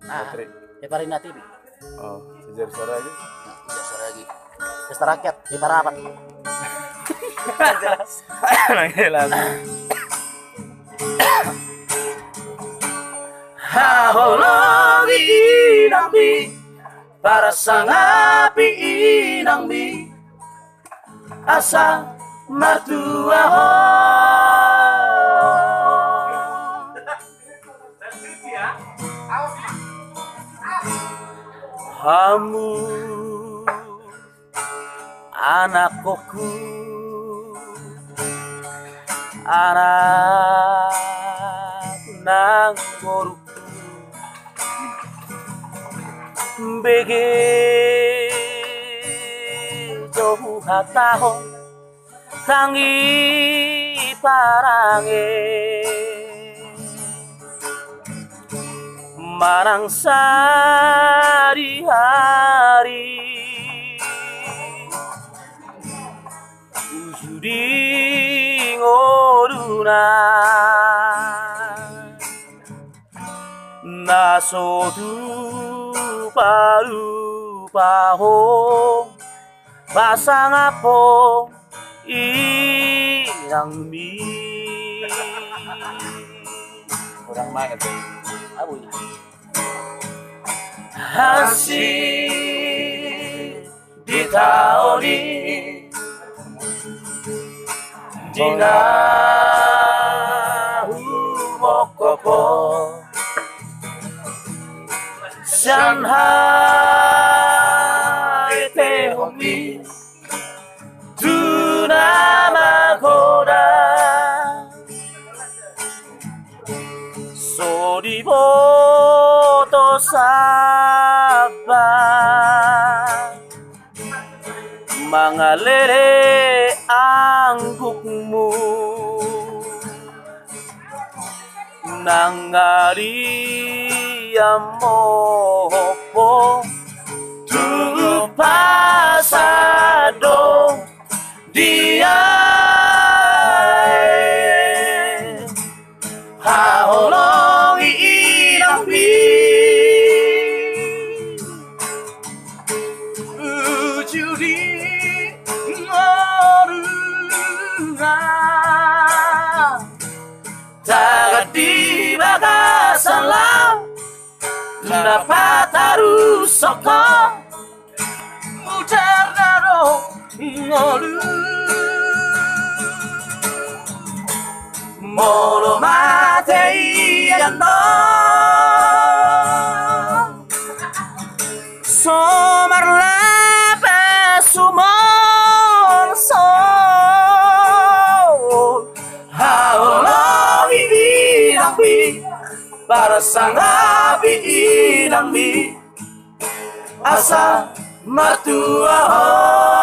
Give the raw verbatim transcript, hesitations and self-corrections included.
Ah, Putri. Heparin T V. Oh, Sejar Suara Agi. Sejar Suara Agi. Pesta Rakyat di Parapat. Jelas. Nang jelas. Haholongi inangmi, pasangapi inangmi, asa martua ho. Hamu anakku, anak nang boruku, bege jo huhatahon, tangi parange manang sadihari, uju di ngoluna na so tupa-tupa ho pasangaphon inangmi. Kurang main itu. Abu. Hansit di taon i, di na humongkop ho sian haetehonmi tu na magodang, so diboto saba mangalele anggukmu nang alian mohop ho, tugu pasahat do di aek. Haholongi inangmi, uju di ngoluna tagan di bagasan laut na patarushon ho, mudarna do ngolu. Molo mate i annon, so marlape sumolsol. Haholongi inangmi, pasangapi inangmi, asa martua ho.